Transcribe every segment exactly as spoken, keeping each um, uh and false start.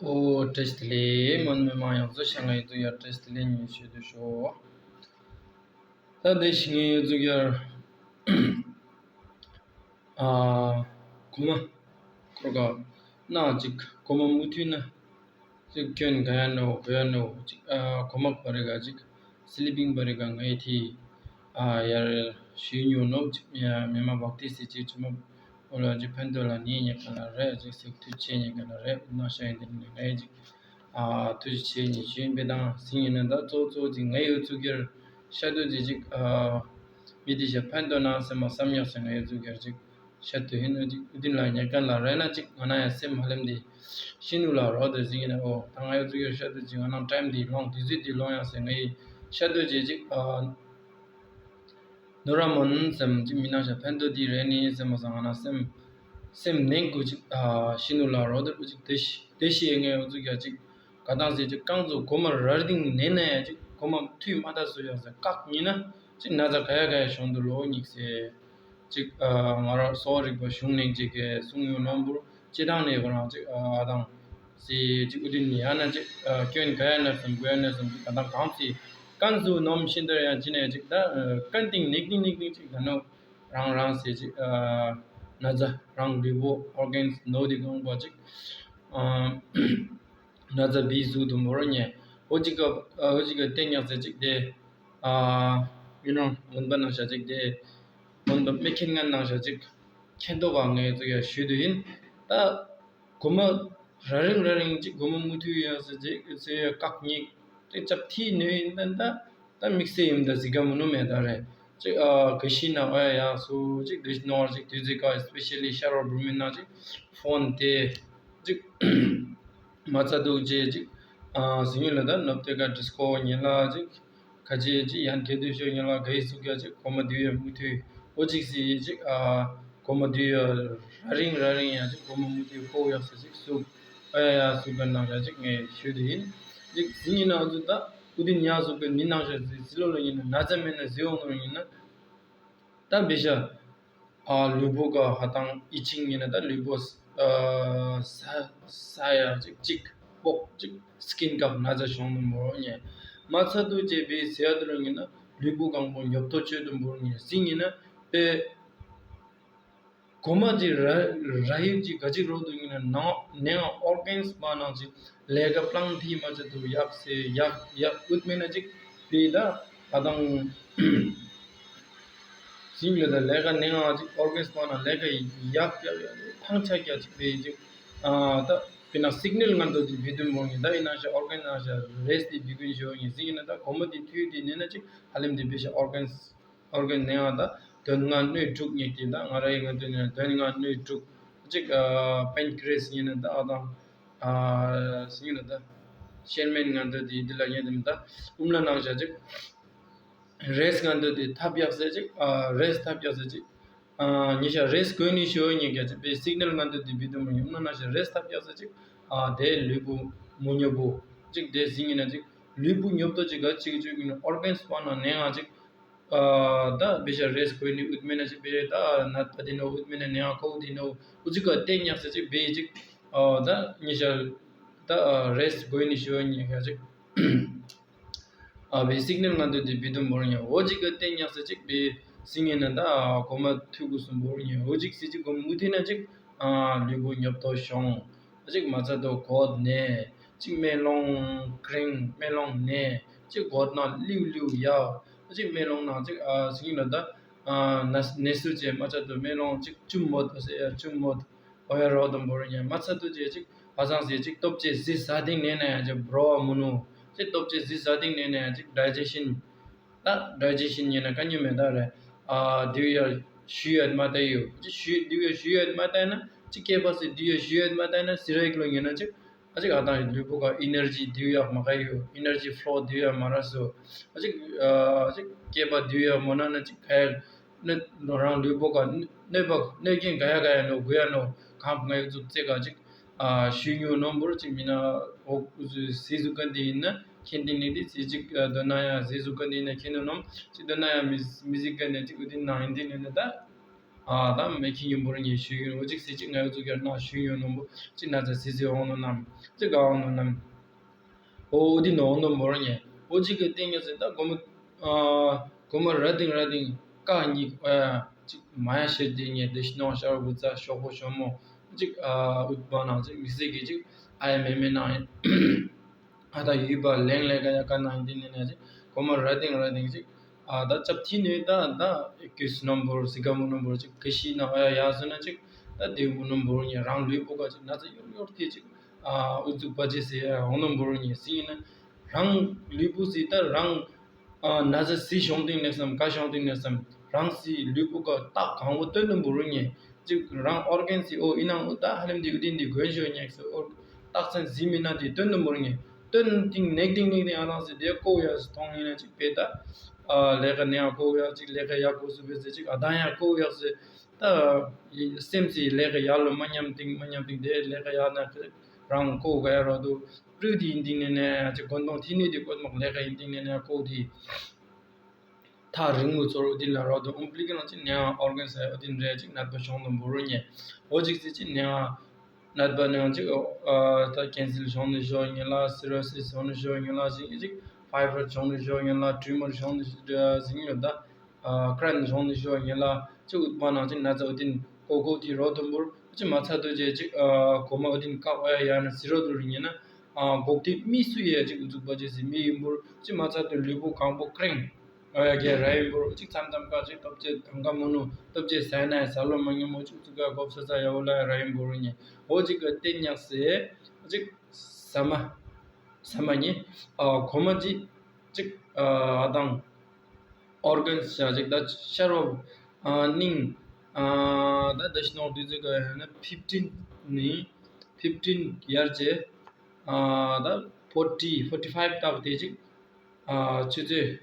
ཨོ་བཀྲ་ཤིས་བདེ་ལེགས། མོན་མི་མང་ཡོངས་སུ་ཤ་ང་ཡི་ཚུགས་ཡར་བཀྲ་ཤིས་བདེ་ལེགས་ཉིན་ཞུ་དུ་ཤོག་ད་དེ་ཤི་ངའི་ཡི་ཚུགས་ཡར། ཨ། གོ་མ། ཁོར་ག་ན་ཅིག་གོ་མ་མུ་མཐུད་ན། ཅིག་སྐྱོན་ག་ཡ་ནོ་གོ་ཡ་ནོ་ཅིག་ཨ་གོ་མ་བ་རི་ག་ཅིག་སི་ལི་པིང་བ་རི་ག་ངའི་ཐི་ཨ་ཡར་ཞུས་ཉོ་ནོ་ཅིག་མེ་མ་བག་ཏི་སི་ཅིག་ཅུ་མ་འོ་ལ་ཅིག་ཕན་ཐོགས་ལ་ནི་ཉེ་ག་ལ་རེ་ཅིག་སེག་ཐུ་ཆེ་ཉེ་ག་ལ་རེ་ན་ཤ་ཡིན་དེ་ནི་ངའི་ཅིག་ཨ་ཐུ་ཆེ་ཉེ་ཞུས་པེ་དང་སི་ཡིན་ན་ད་གཙོ་གཙོ་ཅིག་ངའི་ཡོད་ཚུགས་ཀྱར་ཤ་དུ་ཅིག་ཅིག་ཨ་མི་དེ་ཤ་ཕན་ཐོགས་ན་སེ་མ་བསམ་ཡག་སེ་ངའི་ཡོད་ཚུགས་ཀྱར་ཅིག་ཤ་དུ་ཧིན་ནོ་ཅིག་ཨུ་དིན་ལ་ཉེ་ག་ལ་རེ་ན་ཅིག་ང་ན་ཡ་སེམས་ཧ་ལམ་དེ་ཤི་ནུ་ལ་རོ་དེ་ཟིག་ཡིན་ན་ཨོ་ད་ང་ཡོད་ཚུགས་ཡོད་ཤ་དུ་ཅིག་ང་ནང་ཊའིམ་དེ་ལོང་དེ་ཚུལ་དེ་ལོང་ཡ་སེ་ངའི་ཤ་དུ་ཅིག་ཅིག་ཨ་ནོ་ར་མོན་སེམས་ཅིག་མི་ནང་ཤ་ཕན་ཐོགས་དེ་རེ་ནི་སེམས་མ་སང་ང་ན་སེམས་སེམས་ནེང་གུ་ཅིག་ཨ་ཤི་ནུ་ལ་རོ་དེ་གུ་ཅིག་དེ་ཤི་དེ་ཤི་ཡ་ངའི་ཡོད་ཚུགས་ཡ་ཅིག་ག་དང་ཟེར་ཅིག་རྐང་བཙུགས་གོ་མ་ར་རིང་ནེ་ན་ཡ་ཅིག་གོ་མ་མཐུད་མ་ད་སུ་ཡ་སེ་བཀག་ཉིན་ན་ཅིག་ན་ཚ་ག་ཡ་ག་ཡ་ཤོང་དུ་ལོ་ཉིག་སེ། ཅིག་ཨ་ང་རང་གསོ་བ་རིག་པ་གཞུང་ནས་ཅིག་གི་གསུང་ཡོད་ནོམ་བུར་སྤྱི་བཏང་ནས་ཁོ་རང་ཅིག་ཨ་དང་སི་ཅིག་ཨུ་དུན་ཡ་ན་ཅིག་ཨ་སྐྱོན་ག་ཡ་ན་སམ་གོ་ཡ་ན་སམ་ཅིག་ག་དང་གང་སི་ཀན་སུ་ནོམ་ཤིན་དར་ཡང་ཅི་ནས་ཅིག་ད་ཨ་ཀན་ཏིང་ནིག་ཏིང་ནིག་ཏིང་ཅིག་ད་ནོ་རང་རང་སི་ཅིག་ཨ་ན་ཚ་རང་ལུས་པོ་ཨོར་གན་སི་ནོ་དི་གང་པ་ཅིག་ཨ་ན་ཚ་བི་ཟུག་དུ་མོ་རོ་ཉེ་ཨོ་ཅིག་ག་ཨ་ཨོ་ཅིག་ག་ཏེ་ཉག་སི་ཅིག་དེ། ཨ་ཡིན་ནོ་མོན་པ་ནང་བཞག་ཅིག་དེ། མོན་པ་མེ་ཁེན་ངན་ནང་བཞག་ཅིག་ཁེན་ཏོ་ག་ངའི་ཚུགས་ཡ་ཞུས་དུ་ཡིན། ད་གོ་མ་ར་རིང་ར་རིང་ཅིག་གོ་མ་མུ་མཐུད་ཡ་ཟེར་ཅིག་ཟེར་ཡ་བཀག་ཉིག་དེ་ཅབ་ཐི་ནོས་ཡིན་ད་ད་ད་དམིགས་བསལ་ཡིན་ད་ཟི་ག་མུ་ནུ་མེད་ད་རེད། ཅིག་ཨ་ག་ཤི་ན་ཨ་ཡ་སུ་ཅིག་དུས་ནོར་ཅིག་དུས་ཚོད་ཀ་སི་པེ་ཤལ་ལི་ཤ་རོ་བུ་མི་ན་ཅིག་ཕོན་དེ་ཅིག་མ་ཚ་དུག་ཅེས་ཅིག་ཨ་ཟིང་ཡུལ་ལ་ད་ནོབ་ཏེ་ཀ་ཌིས་ཀོ་ཉེ་ལ་ཅིག་ཁ་ཅེ་ཅིག་ཡང་དེ་དུས་ཤོ་ཉེ་ལ་ག་ཡི་སུག་ཡ་ཅིག་གོ་མ་དུས་ཡ་མུ་མཐུད་ཨོ་ཅིག་སི་ཅིག་ཨ་གོ་མ་དུས་ཡ་ར་རིང་ར་རིང་ཡ་ཅིག་གོ་མ་མུ་མཐུད་ཁོ་ཡག་སི་ཅིག་སུག་ཨ་ཡ་ཡ་སུག་ག་ནང་ཡ་ཅིག་ངས་ཞུ་དུ་ཡིན། ཅིག་ཟིང་ཡིན་ན་ཨ་ཚུ་ད་ཨུ་དི་ཉ་སུག་གི་མི་ནང་ཤ་ཟི་ཟི་ལོ་ལོ་ཡིན་ན་ན་ཚ་མེད་ན་ཟི་འོང་ནོ་ཡིན་ན། ད་བེ་ཤ། ཨ་ལུས་པོ་ག་ཧ་ཏང་ཨི་ཆིང་ཡིན་ན་ད་ལུས་པོ་ཨ་ས་ས་ཡ་ཅིག་ཅིག་པོག་ཅིག་སི་ཀིན་ག་ན་ཚ་ཤོང་དུ་མོ་ཉེ། མ་ཚ་དུ་ཅེ་བེ་ཟེ་ཡ་དུ་ལོ་ཡིན་ན་ལུས་པོ་གང་པོ་ཉོབ་ཏོ་ཆོད་དུ་མོ་ཉེ་ཟིང་ཡིན་ན་བེ། གོ་མ་ཅིག་ར་ར་ཡིབ་ཅིག་ག་ཅིག་རོ་དུ་ཡིན་ན་ནང་ནང་ཨོར་གན་སི་པ་ནང་ཅིག་ལས་ཀ་པླང་ཐི་མ་ཅིག་དུ་ཡག་སེ་ཡག་ཡག་ཨུད་མེ་ན་ཅིག་དེ་ད་ཨ་དང་ཟིང་ལ་ད་ལས་ཀ་ནང་ཅིག་ཨོར་གན་སི་པ་ན་ལས་ཀ་ཡག་ཡག་ཡག་ཐང་ཆ་རྒྱ་ཅིག་དེ་ཅིག་ཨ་ད་དེ་ན་སིག་ནལ་ང་དུ་དེ་བི་དུ་མོ་ངི་ད་ཡིན་ན་ཤ་ཨོར་གན་ན་ཤ་རེས་དེ་བི་གུན་ཞོ་ངི་ཟིང་ཡིན་ན་ད་གོ་མ་དེ་ཐུའི་དེ་ནི་ན་ཅིག་ཧ་ལམ་དེ་བི་ཤ་ཨོར་གན་སི། ཨོར་གན་ནེ་ཡང་ད་དོན་ལྔ་སྣོད་དྲུག་ཉིད་དེ་ད་ང་ར་ཡི་ང་དོན་ནེ་དོན་ལྔ་སྣོད་དྲུག་ཅིག་པན་ཀི་རེ་སི་ཡིན་ན་ད་ཨ་དང་ཨ་སི་ཡིན་ན་ད་ཤེར་མེན་ང་དོན་དེ་འདི་ལ་ཡིན་དེ་ད་ཨུམ་ལ་ནང་བཞག་ཅིག་རེས་ང་དོན་དེ་ཐབ་ཡག་ཟེར་ཅིག་ཨ་རེས་ཐབ་ཡག་ཟེར་ཅིག་ཨ་ཉི་ཤ་རེས་གོས་ནི་ཤོ་ཉི་ག་ཅིག་པའི་སིག་ནལ་ང་དོན་དེ་བི་དུ་མ་ཡིན་ཨུམ་ལ་ནང་བཞག་རེས་ཐབ་ཡག་ཟེར་ཅིག་ཨ་དེ་ལུས་པོ་མུ་ཉོ་བོ་ཅིག་དེ་སི་ཡིན་ན་ཅིག་ལུས་པོ་ཉོབ་ཏོ་ཅིག་ག་ཅིག་ཅིག་ཡིན་ཨོར་གན་སི་པ་ན་ནེ་ང་ཅིག་ཨ་ད་བེ་ཤ་རེས་གོས་ནི་ཨུད་མེ་ན་ཅིག་བེ་ད་ན་ད་དེ་ནོ་ཨུད་མེ་ན་ནེ་ཨ་ཁོ་དེ་ནོ་ཨུ་ཅིག་ག་ཏེ་ཉག་ས་ཅིག་བེ་ཅིག་ཨ་ད་ཉི་ཤ་ད་རེས་གོས་ནི་ཤོ་ཉི་ཤ་ཅིག་ཨ་བེ་སིག་ནལ་ང་དུ་དེ་བི་དུ་མོར་ཉ་ཨོ་ཅིག་ག་ཏེ་ཉག་ས་ཅིག་བེ་སིང་ངེ་ན་ད་གོ་མ་ཐུག་གུ་སུམ་བོར་ཉ་ཨོ་ཅིག་སི་ཅིག་གོ་མུ་ཐེ་ན་ཅིག་ཨ་ལུས་པོ་ཉོབ་ཏོ་ཤོང་། ཅིག་མ་ཚ་དོ་གོད་ནས་ཅིག་མེ་ལོང་ཀྲིང་མེ་ལོང་ནས་ཅིག་གོད་ན་ལིའུ་ལིའུ་ཡ། ཅིག་མེ་ལོང་ནང་ཅིག་ཨ་སིང་ལ་ད་ཨ་ནས་ནས་སུ་ཅེ་མ་ཚ་དོ་མེ་ལོང་ཅིག་ཅུམ་མོད་ཟེར་ཡ་ཅུམ་མོད་ཨོ་ཡ་རོ་དམ་བོར་ཉན་མ་ཚ་དོ་ཅེ་ཅིག་ཧ་སང་ཟེ་ཅིག་སྟོབས་ཅེ་ཟི་ཟ་ཏིང་ནས་ན་ཡ་ཅིག་བྲོ་བ་མུ་ནུ་ཅིག་སྟོབས་ཅེ་ཟི་ཟ་ཏིང་ནས་ན་ཡ་ཅིག་ཌའི་ཇེ་ཤིན། ད་ཌའི་ཇེ་ཤིན་ཡིན་ན་ག་ཉིད་མེད་ད་རེད། ཨ་དེའུ་ཡ་ཞུ་ཡོད་མ་ད་ཡོད་ཅི་ཞུ་དེའུ་ཡ་ཞུ་ཡོད་མ་ད་ན་ཅི་སྐྱེས་པ་སི་དེའུ་ཡ་ཞུ་ཡོད་མ་ད་ན་སི་ར་ཡིག་ལོ་ཡིན་ན་ཅི་ཨ་ཅིག་ཨ་ད་ལུས་པོ་ག་ཨི་ནར་ཇི་དེའུ་ཡ་མ་ག་ཡོད་ཨི་ནར་ཇི་ཕ་ལོ་དེའུ་ཡ་མ་ར་སོ་ཨ་ཅིག་ཨ་ཅིག་སྐྱེས་པ་དེའུ་ཡ་མོ་ན་ན་ཅིག་ག་ཡ་ནི་རང་ལུས་པོ་ག་གནོད་པ་གནོད་རྐྱེན་ག་ཡ་ག་ཡ་ནོ་དགོས་ཡ་ནོ་གང་ང་ཡོད་ཚུགས་ཚེ་ག་ཅིག་ཨ་ཞུས་ཉོ་ནོ་འབུར་ཅིག་མིན་ན་འོ་ཟི་ཟུ་ཀ་འདི་ཡིན་ན་ཁྱེད་འདི་ནི་འདི་ཟི་ཅིག་ཨ་དོན་ན་ཡང་ཟི་ཟུ་ཀ་འདི་ཡིན་ན་ཁྱེད་ནོ་ནོམ་ཅིག་དོན་ན་ཡང་མི་མི་ཟི་ཀ་ནི་ཅིག་འདི་ན་ཡིན་འདི་ནི་ནི་ད་ ཨ་ད་མེ་ཁྱི་ཉུང་པོ་ར་ཉེ་ཞུ་ཡོད། འོ་ཅིག་སི་ཅིག་ང་ཡོད་ཚུགས་ཀྱང་ན་ཞུ་ཡོད་ནོ་འབོ་ཅིག་ན་ཚ་སི་སི་འོང་ནོ་ནམ་ཅིག་ག་འོང་ནོ་ནམ། འོ་འོ་དི་ནོ་འོང་ནོ་འབོ་ར་ཉེ་འོ་ཅིག་གི་སྟེང་ཉེ་སི་ད་གོ་མ་ཨ་གོ་མ་ར་དིང་ར་དིང་ཀ་ཉིག་ཨ་ཅིག་མ་ཡ་ཤེར་དེ་ཉེ་དེ་ཤི་ནོ་ཤར་བུ་ཚ་ཤོག་པོ་ཤོ་མོ་ཅིག་ཨ་འུད་པ་ནང་ཅིག་མི་སི་གི་ཅིག་ཨ་ཡ་མེ་མེ་ནང་ཨ་ད་ཡུལ་པ་ལེང་ལེ་ག་ཡ་ག་ན་ཡིན་དེ་ནས་ནས་ཅིག་གོ་མ་ར་དིང་ར་དིང་ཅིག་ཨ་ད་ཅབ་ཐི་ནས་ད་ད་ཀུ་སི་ནམ་བོར་སི་ག་མུ་ནམ་བོར་ཅིག་ཀི་ཤི་ན་ཨ་ཡ་ཡ་སོ་ན་ཅིག་ད་དེ་མུ་ནམ་བོར་ཉེ་རང་ལུས་པོ་ག་ཅིག་ན་ཚ་ཡོར་ཡོར་དེ་ཅིག་ཨ་ཨུ་ཚུགས་པ་ཅི་སི་ཡ་འོང་ནམ་བོར་ཉེ་སི་ཡིན་ན་རང་ལུས་པོ་སི་ད་རང་ཨ་ན་ཚ་སི་ཤོང་སྟེང་ནས་སམ་ག་ཤོང་སྟེང་ནས་སམ་རང་སི་ལུས་པོ་ག་རྟགས་གང་བོ་སྟོན་ནམ་བོར་ཉེ། ཅིག་རང་ཨོར་གན་སི་ཨོ་ཨི་ནང་ཨོ་ད་ཧ་ལམ་འདི་ཨུ་དིན་འདི་གོན་ཤོ་ཉེག་སི་ཨོ་རྟགས་མཚན་ཟི་མི་ན་འདི་སྟོན་དུ་མོར་ཉེ་སྟོན་ཏིང་ནེག་ཏིང་ནེག་ཏིང་ཨ་རང་སི་དེ་ཀོ་ཡ་སི་ཐོང་ཡིན་ན་ཅིག་པེ་ད་ཨ་ལས་ཀ་ནེ་ཡ་ཀོ་ཡ་ཅིག་ལས་ཀ་ཡ་ཀོ་སུ་བེ་སི་ཅིག་ཨ་ད་ཡ་ཀོ་ཡ་སི་ད་སེམས་སི་ལས་ཀ་ཡ་ལོ་མ་ཉམ་ཏིང་མ་ཉམ་ཏིང་དེ་ལས་ཀ་ཡ་ན་རང་ཀོ་ག་ཡ་རོ་དུ་རུ་དི་ཡིན་ཏིང་ནེ་ནེ་ཅིག་གོན་ཏོང་ཐི་ནི་དི་ཀོ་མག་ལས་ཀ་ཡིན་ཏིང་ནེ་ནེ་ཀོ་དི། ཐག་རིང་མོ་ཚོར་ཨོ་དིན་ལ་རོགས་དང་ཨུམ་པི་ལི་ཀི་ནང་ཅིག་ནེ་ཨ་ཨོར་གན་སའི་ཨོ་དིན་རེ་ཅིག་ནད་པ་བྱུང་དང་འབོ་རུ་ཉེ། ཨོ་ཅིག་སི་ཅིག་ནེ་ཨ་ནད་པ་ནང་ཅིག་ཨ་ད་ཀེན་སལ་བྱུང་ནི་ཞོ་ཉེ་ལ་སི་རོ་སིས་བྱུང་ནི་ཞོ་ཉེ་ལ་ཅིག་ཅིག་ཕའི་བར་བྱུང་ནི་ཞོ་ཉེ་ལ་ཊུ་མར་བྱུང་ནི་ཞོ་ཉེ་ལ་ཀྲན་བྱུང་ནི་ཞོ་ཉེ་ལ་ཅིག་ཨུད་པ་ནང་ཅིག་ན་ཚ་ཨོ་དིན་ཀོ་ཀོ་དི་རོ་དང་འབོ་རུ་ཅིག་མ་ཚ་དུ་ཅེ་ཅིག་ཨ་གོ་མ་ཨོ་དིན་ཀ་ཨོ་ཡ་ཡ་ན་སི་རོ་དུ་རུ་ཉེ་ན། ཨ་འགོག་དེ་མི་སུ་ཡས་ཅིག་འཛུགས་པ་ཅེས་སི་མི་ཡིན་པུར་ཅི་མ་ཚ་དུ་ལུས་པོ་གང་པོ་ཀྲེང་ཨ་ཡ་གེ་ར་ཡིན་པུར་ཅིག་མཚམས་མཚམས་ཀ་ཅིག་སྟོབས་ཆེ་དང་ཀ་མོ་ནུ་སྟོབས་ཆེ་ཟས་ན་ཡ་ཟ་ལོ་མ་ཉམ་མོ་ཅིག་ཚུགས་ཀ་གོབ་ས་ས་ཡ་བོ་ལ་ཡ་ར་ཡིན་པུར་ཉེ་འོ་ཅིག་གི་སྟེ་ཉག་སེ་ཅིག་ཟ་མ་ཟ་མ་ཉེ་ཨ་གོ་མ་ཅིག་ཅིག་ཨ་དང་ཨོར་གན་ཤ་ཅིག་ད་ཤ་རོ་ཨ་སྙིང་ཨ་ད་ད་ཤི་ནོག་དུས་ཚོད་ག་ཡ་ན་ཕིབ་ཊིན་ནི་ཕིབ་ཊིན་ཡར་ཅེ། ཨ་ད་ཕོར་ཊི་ཕོར་ཊི་ཕའིབ་དག་དེ་ཅིག་ཨ་ཆུ་ཚོད་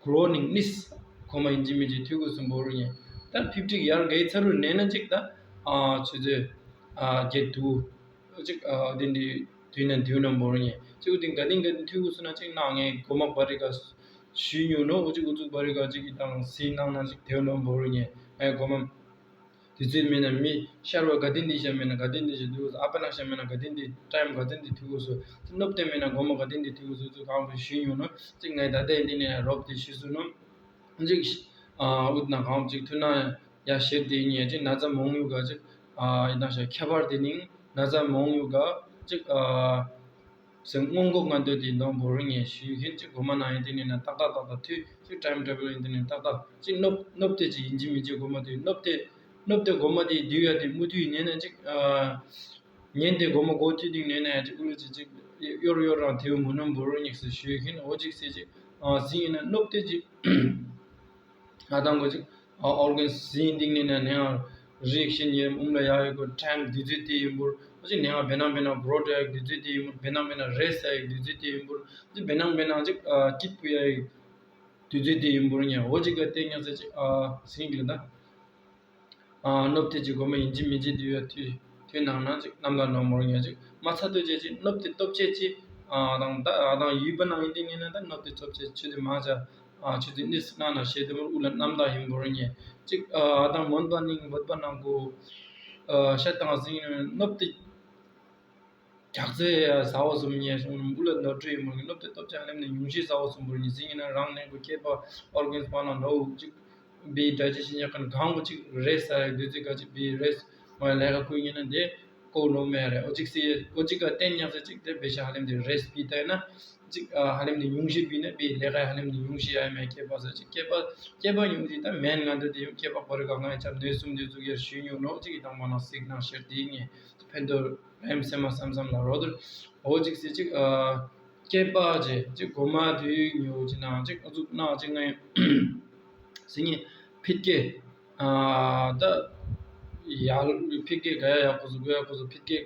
གོ་ལོ་ནིང་ནིས་ཁོ་མ་ཡིན་གཅིག་མིན་གཅིག་ཐུག་གོ་སུམ་པོ་རུ་ཉེ། ད་ཕིབ་ཊི་ཡར་གའི་ཚ་རུ་ནེ་ན་ཅིག་ད་ཨ་ཆུ་ཚོད་ཨ་བརྒྱད་དུ་ཅིག་ཨ་དེ་འདི་དུས་ན་དུས་ན་འབོར་ཉེ་ཅིག་དེ་ག་དེང་ག་དེང་ཐུག་གོ་སུ་ན་ཅིག་ན་ངས་གོ་མ་བ་རི་ག་ཞུས་ཉུ་ནོ་འུ་ཅིག་འུ་ཚུགས་བ་རི་ག་ཅིག་གི་དང་སི་ནང་ན་ཅིག་དེ་ན་འབོར་ཉེ་ངས་གོ་མ། དུས་ཚོད་མེད་ན་མི་ཤར་བ་ག་དེ་འདི་ཤ་མེད་ན་ག་དེ་འདི་ཤ་དུས་ཨ་པ་ན་ཤ་མེད་ན་ག་དེ་འདི་ཊའིམ་ག་དེ་འདི་ཐུག་གོ་སོ། སྣོབ་དེ་མེད་ན་གོ་མ་ག་དེ་འདི་ཐུག་གོ་སོ་ཚུ་གང་བུ་ཤུ་ཉུང་ནོ་ཅིག་ངའི་ད་ལྟའི་འདི་ནས་རོབ་དེ་ཤུ་སུ་ནོ། ཅིག་ཨ་ཨུད་ན་གང་ཅིག་ཐུ་ན་ཡ་ཤེར་དེ་ཉེ་ཅིག་ན་ཚ་མོང་ཡུ་ག་ཅིག་ཨ་ཡི་ན་ཤ་ཁྱ་པར་དེ་ནིང་ན་ཚ་མོང་ཡུ་ག་ཅིག་ཨ། སེམས་སྔོན་འགོག་ང་འདོད་དེ་འདོན་བོར་ངེས་ཞུས་ཤིན་ཅིག་གོ་མ་ན་ཡིན་དེ་ནི་ན་ཏག་ཏག་ཏག་ཏག་དུས་ཅིག་ཊའིམ་ཊེ་བལ་ཡིན་དེ་ནི་ཏག་ཏག་ཅིག་སྣོབ་སྣོབ་དེ་ཅིག་ཡིན་གཅིག་མིན་གཅིག་གོ་མ་དེ་སྣོབ་དེ་སྣོབ་དེ་གོ་མ་དེ་དུས་ཡ་དེ་མུ་མཐུད་ཡིན་ནས་ན་ཅིག་ཉན་དེ་གོ་མ་གོ་དུས་དེ་ནས་ན་ཅིག་ཀུ་ལུ་ཅིག་ཅིག་གཡོར་གཡོར་རང་དེའུ་མུ་ནམ་བོར་ངེས་སུ་ཞུས་ཤིན་འོ་ཅིག་སེ་ཅིག་ཟིན་ཡིན་ན་སྣོབ་དེ་ཅིག་ང་དང་གོ་ཅིག་ཨོར་གན་སིན་ཏིང་ནི་ནས་ནེ་ང་རི་ཤིན་ཡེ་ཨུམ་ལ་ཡ་ཡོད་གོ་ཊའིམ་དུས་ཚོད་དེ་ཡིན་པུར་ཨོ་ཅིག་ནེ་ང་བེ་ནང་བེ་ནང་གྲོ་ཏ་ཡ་དུས་ཚོད་དེ་ཡིན་པུར་བེ་ནང་བེ་ནང་རེ་ས་ཡ་དུས་ཚོད་དེ་ཡིན་པུར་ཨོ་ཅིག་བེ་ནང་བེ་ནང་ཅིག་སྐྱིད་པོ་ཡ་དུས་ཚོད་དེ་ཡིན་པུར་ཉེ་ཨོ་ཅིག་ག་ཏེ་ཉག་ས་ཅིག་སིན་གི་ད། སྣོབ་དེ་ཅིག་གོ་མ་ཡིན་གཅིག་མིན་གཅིག་དུས་ཡ་དུས་དུས་ནང་ན་ཅིག་གནམ་ལ་ནོར་མོར་ཉེ་ཅིག་མ་ཚ་དུས་ཅེ་ཅིག་སྣོབ་དེ་སྟོབས་ཆེ་ཅིག་དང་ད་དང་ཡུལ་པ་ནང་ཡིན་དེ་ཉིན་ན་ད་སྣོབ་དེ་སྟོབས་ཆེ་ཆུ་དེ་མ་ཆ་ཆུ་དེ་ནི་སྣ་ན་ཤེས་དེ་མོར་དབུ་ལ་གནམ་ད་ཡིན་མོར་ཉེ་ཅིག་དང་མོན་པ་ནིང་བོད་པ་ནང་གོ་ཤ་དང་སིང་སྣོབ་དེ། རྒྱགས་ཚེ་ཟ་བ་གསུམ་ཉེ་སོང་དབུ་ལ་ནོར་འཁྲུལ་ཡིན་མོར་ཉེ་སྣོབ་དེ་སྟོབས་ཆེ་ཧ་ལམ་ནས་ཉུང་ཤས་ཟ་བ་གསུམ་པོར་ཉེ་སིང་ཡིན་ན་རང་ནས་གོ་ཁྱད་པ་ཨོར་གན་སི་པ་ན་འདྲ་བོ་ཅིག་བི་ཌའི་ཇེ་ཤན་ཡག་ཁན་གང་བོ་ཅིག་རེས་ས་ཡ་དུས་ཚོད་ག་ཅིག་བི་རེས་མ་ལས་ཀ་ཁུལ་ཉིན་ན་དེ་ཀོ་ནོ་མེ་རེ་ཨོ་ཅིག་སི་ཨོ་ཅིག་ག་བརྟེན་ཉག་ས་ཅིག་དེ་བེ་ཤ་ཧ་ལམ་དེ་རེས་བི་ད་ཡིན་ན་ཅིག་ཨ་ཧ་ལམ་དེ་ཉུང་ཤས་བི་ན་བི་ལས་ཀ་ཧ་ལམ་དེ་ཉུང་ཤས་ཡ་མེ་ཁྱད་པ་ས་ཅིག་ཁྱད་པ་ཁྱད་པ་ཉུང་ཅིག་ད་མེན་ང་འདོད་དེ་ཡོད་ཁྱད་པ་པ་རི་ག་ང་ཡ་ཆམ་འདོད་གསུམ་འདོད་ཚུགས་ཡར་ཞུས་ཉུང་ནོ་ཅིག་གི་དང་མ་ན་སིག་ན་ཤེར་དེ་ཉེ་ཕན་ཐོགས་རེམ་སེ་མ་བསམ་བསམ་ལ་རོ་དུར་ཨོ་ཅིག་སི་ཅིག་ཨ། སྐྱེས་པ་ཅེ་ཅིག་གོ་མ་དུས་ཉོ་ཅི་ན་ཅིག་ཨ་ཟུག་ན་ཅིག་ངའི་སི་ཉི་ཕིད་ཀེ་ཨ་ད་ཡལ་ཕིད་ཀེ་ག་ཡ་ཡག་པོ་སུ་གོ་ཡག་པོ་སུ་ཕིད་ཀེ་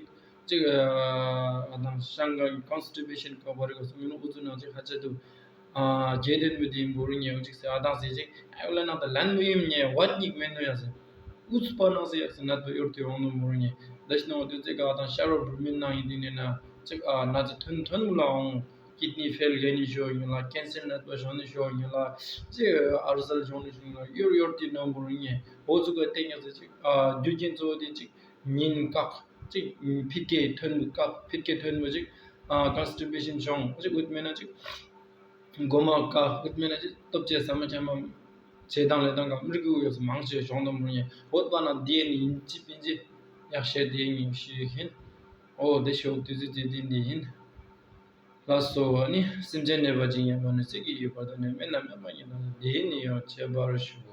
ཅིག་ཨ་དང་ཤང་ག་ཀོན་སི་ཊི་པེ་ཤན་ག་བ་རི་ག་སུ་མི་ནུ་ཨུ་ཚུ་ན་ཅིག་ཧ་ཅ་དུ་ཨ་རྒྱས་དོན་མི་དེ་འབོར་ཉེ་ཨུ་ཅིག་སི་ཨ་དང་སི་ཅིག་ཨ་ཡོ་ལ་ནང་ད་ལན་མི་ཡིན་ཉེ་བ་ཉིག་མེ་ནུ་ཡ་སི། ཨུ་ཚུགས་པ་ནང་སེ་ཡག་སེ་ནད་པ་གཡོར་ཏེ་འོང་ནོ་མོར་ཉེ། ད་ཤི་ནོ་དུས་ཚེ་ག་དང་ཤ་རོ་བུ་མིན་ནང་ཡིན་དེ་ནས་ན་ཅིག་ཨ་ན་ཚ་ཐོན་ཐོན་མུ་ལ་འོང་། ཀིད་ནི་ཕེལ་ག་ནི་ཤོ་ཡིན་ལ། ཀེན་སར་ནད་པ་བྱུང་ནི་ཤོ་ཡིན་ལ། ཅིག་ཨལ་སར་བྱུང་ནི་ཤོ་ཡིན་ལ། ཡོར་ཡོར་དེ་ནང་བུར་ཉེ་འོ་ཚུགས་ཀ་ཏེ་ཉག་ཚེ་ཅིག་ཨ་རྒྱུ་རྐྱེན་གཙོ་བོ་དེ་ཅིག་ཉིན་བཀག་ཅིག་ཕི་ཀེ་ཐོན་མི་བཀག་ཕི་ཀེ་ཐོན་མི་ཅིག་ཨ་ཀོན་སི་ཊི་པེ་ཤན་བྱུང་ཅིག་འུད་མེད་ན་ཅིག་མགོ་མ་བཀག་འུད་མེད་ན་ཅིག་སྟོབས་ཆེ་ཟ་མ་ཁྱམ་མ་བྱེད་སྟངས་ལས་སྟངས་ག་མི་རིགས་ཡོད་ས་མང་ཆེ་བྱུང་དང་མི་ཉེ་འོད་པ་ན་དེ་ནི་ཡིན་ཅི་པིན་ཅི་ཡག་ཤེས་དེ་ཉིན་ཤི་ཡིན། འོ་དེ་ཤོག་དུས་ཚོད་དེ་དེ་འདི་ཡིན། ལགས་སོ། ནི་སེམས་ཅན་ནད་པ་ཅིག་ཡིན་པ་ནི་ཚིག་གི་ཡོད་པ་དང་ནི་མེད་ན་མེད་པ་ཡིན་ན་འདི་ནི་ཡང་ཁྱད་པར་ཞུ།